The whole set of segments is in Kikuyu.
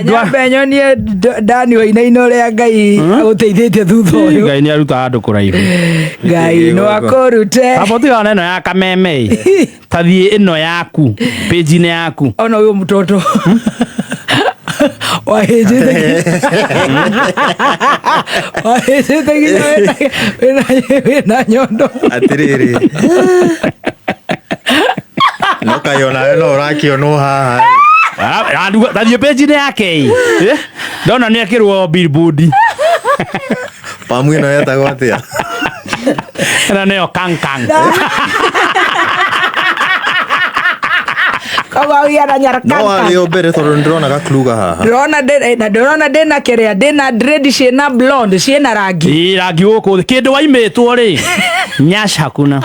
Nyambe nyonie Dani wainaina ũrĩa Ngai agũteithĩtie thutha ũyũ. Ngai nĩ arutaga andũ kũraihu. Ngai no akũrute. Aba ũtigana na ĩno ya kameme ĩ. Ta thiĩ ĩno yaku page-inĩ yaku. Ona ũyũ mũtoto wahĩnjĩte wahĩnjĩte nginya wĩna nyondo. Atiriri, no kaĩ onawe no ũrakĩonwo haha. Ta thiĩ page-inĩ yake ĩ. Eh? Ndona nĩ ekĩrwo billboard. Pamu ĩno yetagwo atĩa? Ĩno nĩyo kang kang. Koguo auya na No nyarakanga. warĩ o mbere tondũ nĩndĩrona gakluga haha. Ndĩrona na ndĩrona ndĩna kĩrĩa, ndĩna dread ciĩna blonde, ciĩna rangi. Ĩ rangi gũkũ thĩ kĩndũ waimĩtwo rĩ nyash hakuna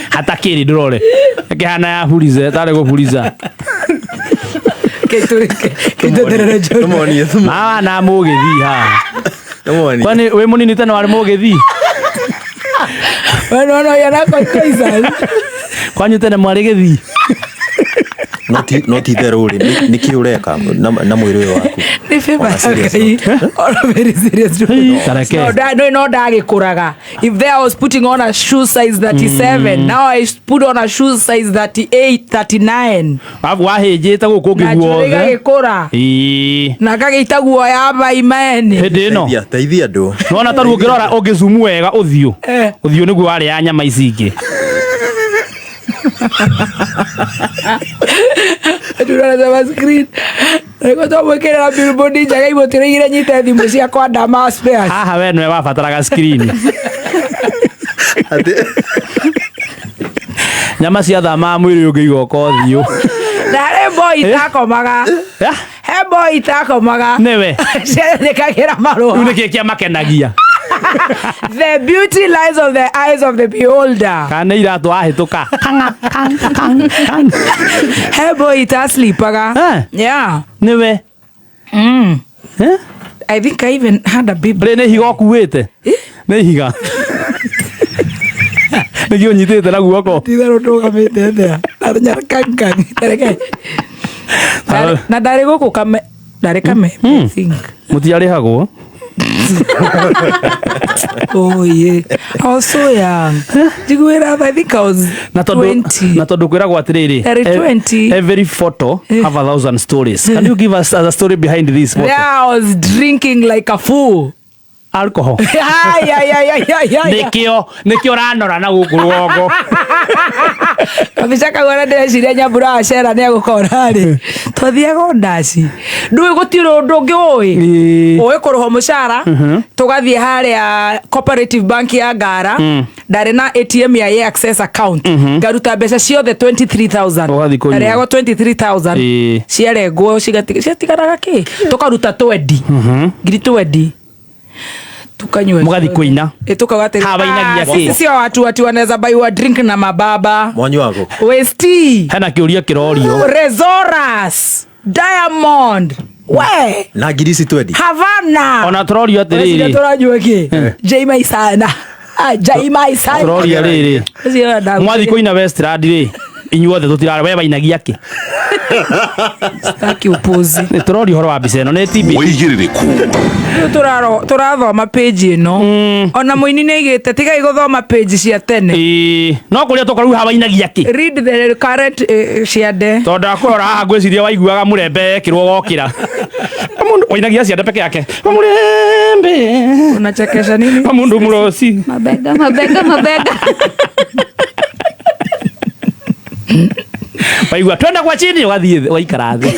hata kĩrĩ ndũrore ĩkĩhana ya buriza tarĩ gũburiza. Kĩitũtherere njũru. Tũmonie. Mawa na mũgĩthi haha. Tũmonie. Kwani wĩ mũnini tene warĩ mũgĩthi? We nĩwona ũyũ na koikoica. Kwanyu tene mwarĩ gĩthi? No ti itherũ rĩ, nĩkĩ ũreka na mwĩrĩ ũyũ waku? Nĩ favor On a ya serious Ngai. note. On a very serious note. Ĩ, tareke. No ndagĩkũraga. If there I was putting on a shoe size 37, now I put on a shoe size 38, 39. Arabu wahĩnjĩte gũkũ Na ũngĩ njuĩrĩ guothe. igagĩkũra. Ĩ. Na ngagĩita guoya maimeni. Hĩndĩ ĩno. Teithia andũ. Nona ta rĩu ũngĩrora ũngĩzumu wega ũthiũ. Eh. Ũthiũ nĩguo warĩ ya nyama ici ingĩ. Ndũrona screen. Nĩguo twamwĩkĩrĩra billboard njega imũtĩrĩire nyite thimũ ciakwa ndama spares. Haha we nĩwe wabataraga screen. Atĩ Nyama ciathamaga mwĩrĩ ũngĩ igoka ũthiũ. Na harĩ boy itakomaga. Ya, He boy itakomaga. Nĩwe. Ciandĩkagĩra Rĩu marũa. nĩkĩ kĩamakenagia? The beauty lies on the eyes of the beholder. Kana nĩ iratũ wahĩtũka. Kang'a, kang, kang, kang. He boy itasleepaga. Eh. Yeah. Nĩwe. Eh? I think I even had a baby. Rĩ nĩ ihiga ũkuĩte? Nĩ ihiga. Nĩkĩo ũnyitĩte na guoko? Titherũ ndũgamĩte atĩa. Na nyarakanga. Tareke. Na ndarĩ gũkũ kame. Ndarĩ kame. I think. Mũtiarĩhagwo? Oh yeah. I was so young. Njiguĩra tha, I think I was Na tondũ 20. na tondũ kwĩragwo atĩrĩrĩ, Ndarĩ 20. every photo have a thousand stories. Can you give us a story behind this photo? There I was drinking like a fool. Alcohol. Ay, ay, ay, ay, ay, ay. Nĩkĩo ũranora na gũkũ rũgongo. Kabica kau ona ndĩreciria Nyambura wa Cera nĩ egũkona rĩ. Twathiaga o ndaci. Ndũĩ gũtirĩ ũndũ ũngĩ ũĩ. Ĩĩ. Ũĩ kũrĩhwo mũcara, tũgathiĩ harĩa Cooperative Bank ya Ngara, ndarĩ na ATM ya Access account. Ngaruta mbeca ciothe 23,000. Ũgathiĩ kũnyua. Ndarĩhagwo 23,000. Ĩĩ. Ciarengwo ciatigaraga kĩ? Tũkaruta twendi. Ngiri twendi. Tukanyua. Mũgathiĩ kũina. Tukauga atĩrĩ, Haha wainagia "Ah, kĩ?" sisi sio watu ati wanaweza buy drink na mababa. Mwanyu wako. Westi. Hena kĩũria kĩrorio. Rezoras. Diamond. We. Na ngiri ici twendi. Havana. Ona tũrorio Weciria atĩrĩrĩ. tũranyua kĩ? Jaimai sana. Ah, Jaimai sana. Tũroria rĩrĩ. Ũcio ndagũ- Mwathiĩ kũina Westland rĩ, inyuothe tũtirarĩ we wainagia kĩ? Sitaki upuzi. Nĩ tũroria ũhoro wa mbica ĩno nĩ TB. Wĩigĩrĩrĩku. Rĩu tũrathoma page ĩno. Ona mũini nĩ aigĩte tigai gũthoma page cia tene. Ĩĩ, no kũrĩa tũka rĩu haha wainagia kĩ? Read the current ciande. Tondũ ndakũrora haha ngwĩciria waiguaga mũrembe ekĩrwo wokĩra. Mũndũ wainagia ciande peke yake. Mũrembe. Unachekesha nini? Mundu mũroci. Mabega, mabega, mabega. Waigua twende kwa chini ũgathiĩ thĩ ũgaikara thĩ.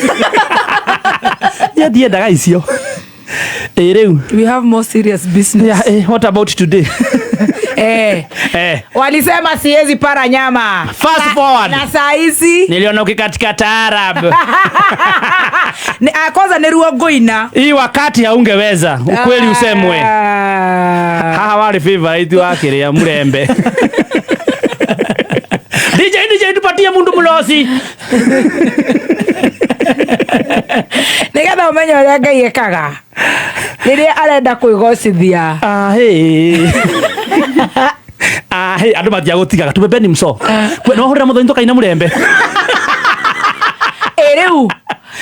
Niĩ ndiendaga icio. Ĩ rĩu. We have more serious business. Yeah, what about today? Eh. Eh. Walisema siwezi para nyama. Fast forward. Na saa hizi Niliona ukikatika taarab. Kwanza nĩ ruo ngũina. Hii wakati haungeweza, ukweli usemwe. Ah. Haha warĩ favorite wa kĩrĩa mũrembe. DJ DJ tupatie mundu mũlosi. Nĩgetha ũmenye ũrĩa Ngai ekaga rĩrĩa arenda kwĩgocithia. Ahĩ. Ahĩ, andũ matiagũtigaga tubebeni mso. Kwe no hũrĩra mũthoni tũkaina mũrembe. Ĩ rĩu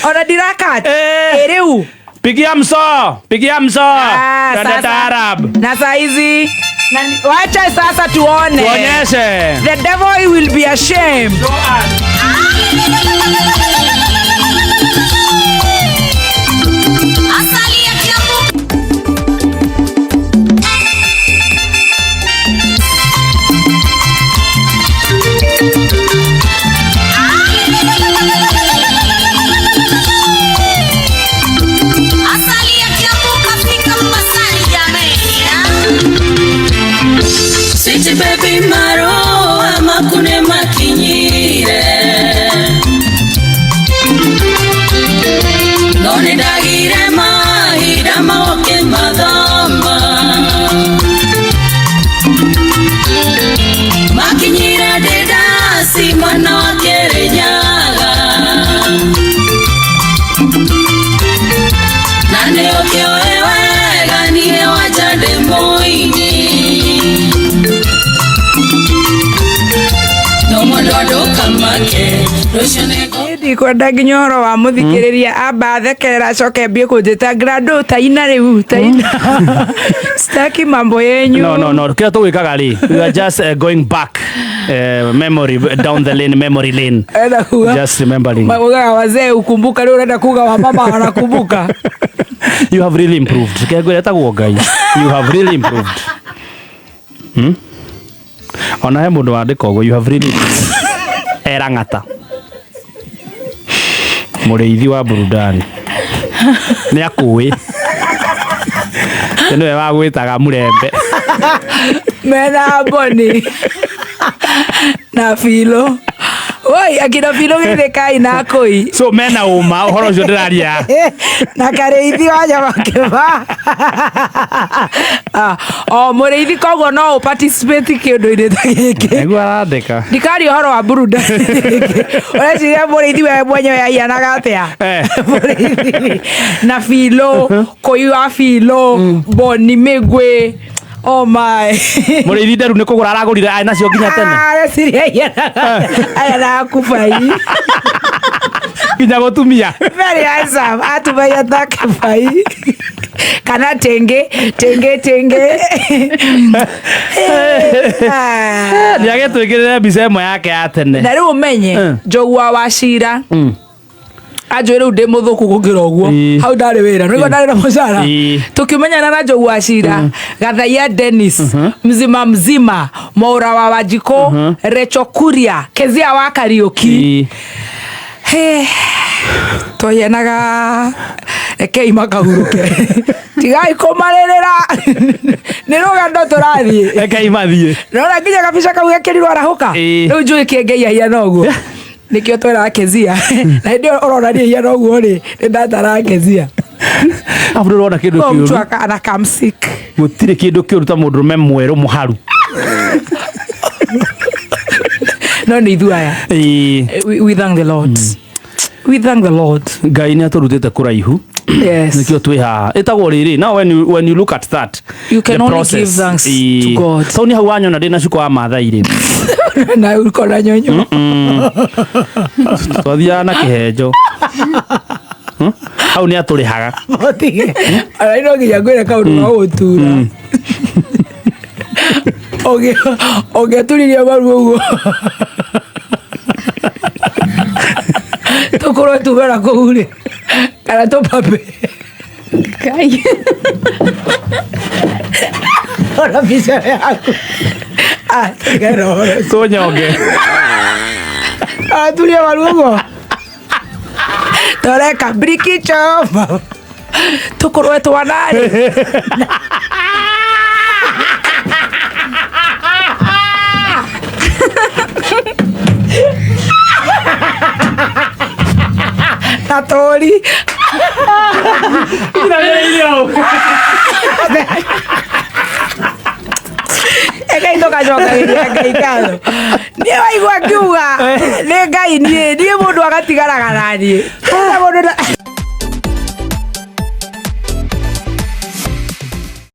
Ona ndirakat. Eh. Rĩu. Pigia mso, pigia mso. Ah, Twende sasa. taarab. Na saa hizi na wacha sasa tuone. Tuonyeshe. The devil will be ashamed. Asali ya Kiambu. Asali ya Kiambu kafika Masai jameni, ah. Sweet baby maro amakune makinyire none ndagire mahinda maoke mathoma makinyire ndĩndasi mwana wa Kĩrĩnyaga na nĩ ũkĩoĩ wega niĩ wanja ndĩ mũini no mũndũ ndũkamake rũciũ nĩ Ndikwenda nginya ũhoro wa mũthikĩrĩria amba thekerera acoke mbie kũnjĩta grado taina rĩu taina sitaki mambo yenyu. No, no, no. Kĩrĩa tũgwĩkaga rĩ, we are just going back memory down the lane, memory lane. Enda kuga Just remembering. Ugaga wazee ukumbuka rĩu ũrenda kuga wamama wanakumbuka. You have really improved. Kengwĩra ĩtagwo Ngai. You have really improved. Hmm? Ona he mũndũ wandĩka ũguo, you have really improved. Erang'ata. Mũrĩithi wa burudani. Nĩ akũĩ. Nĩwe wagwĩtaga mũrembe. Mena Boni na Filo. Woi, akina Filo githĩ kai na akũi. So mena ũma ũhoro ũcio ndĩraria. Na karĩithi wa nyama kĩba. Ah, o mũrĩithi koguo no ũ participate kĩũndũ-inĩ ta gĩkĩ. Nĩguo arandĩka. Ndikaria ũhoro wa burudani rĩngĩ. Ũreciria mũrĩithi we mwenyewe ahianaga atĩa? Eh. Mũrĩithi na Filo, kũi wa Filo, Boni Mĩgwĩ. Oh my. Mũrĩithi nderu nĩ kũgũra aragũrire arĩ nacio nginya tene. Ah, reciria ahianaga kubai. Nginya gũtumia. Very handsome. Atubai atake bai. Kana tenge, tenge, tenge. Ah. Nĩ agĩtwĩkĩrĩre mbica ĩmwe yake ya tene. Na rĩu ũmenye Njogua wa Cira anjũĩ rĩu ndĩ mũthũku gũkĩra ũguo. Ĩĩ. Hau ndarĩ wĩra nĩguo ndarĩ na mũcara. Ĩĩ. Tũkĩmenyana na Njogu wa Cira, Gathaia Dennis, mzima mzima, Mwaura wa Wanjikũ, Recho Kuria, Kezia wa Kariũki. Ĩĩ. He, twahianaga rekei makahurũke tigai kũmarĩrĩra nĩ rũgendo tũrathiĩ. Rekei mathiĩ. Nona nginya kabica kau gekĩrirwo arahũka. Ĩĩ. Rĩu njũĩ kĩengei ahiana ũguo nĩkĩo tweraga Kezia na hĩndĩ ĩyo ũronania ahiana ũguo rĩ nĩ ndataraga Kezia. Abu ndũrona kĩndũ Ko mtu kĩũru. anakamsik. Gũtirĩ kĩndũ kĩũru ta mũndũrũme mwerũ mũharu. No nĩ ithuĩ aya. Ĩĩ. We thank the Lord. We thank the Lord. Ngai nĩ atũrutĩte kũraihu. Yes. Nĩkĩo twĩ haha. Ĩtagwo rĩrĩ. Now when you look at that, You can the only process, give thanks to ĩĩ. God. Sau nĩ hau wanyona ndĩ na cuka wa Maathai rĩ. Na uko na nyonyo. Twathiaga na kĩhenjo. Hau nĩ atũrĩhaga. Mũtige. Ona no nginya ngwĩre kaũndũ ga gũgũtura. Ũngĩaturirie maru ũguo tũkorwo tumera kũu rĩ kana tũpambe. Ngai. Ona mbica yaku. Ah, tigana ũhoro ũcio. Tũnyonge. Aturie maru ũguo toreka brikicho tũkũrwe twanarĩ. Na tũri. Ekai tũgacokagĩria Ngai ngatho. Niĩ waigua ngiuga nĩ Ngai niĩ mũndũ agatigaraga na niĩ. Mũndũ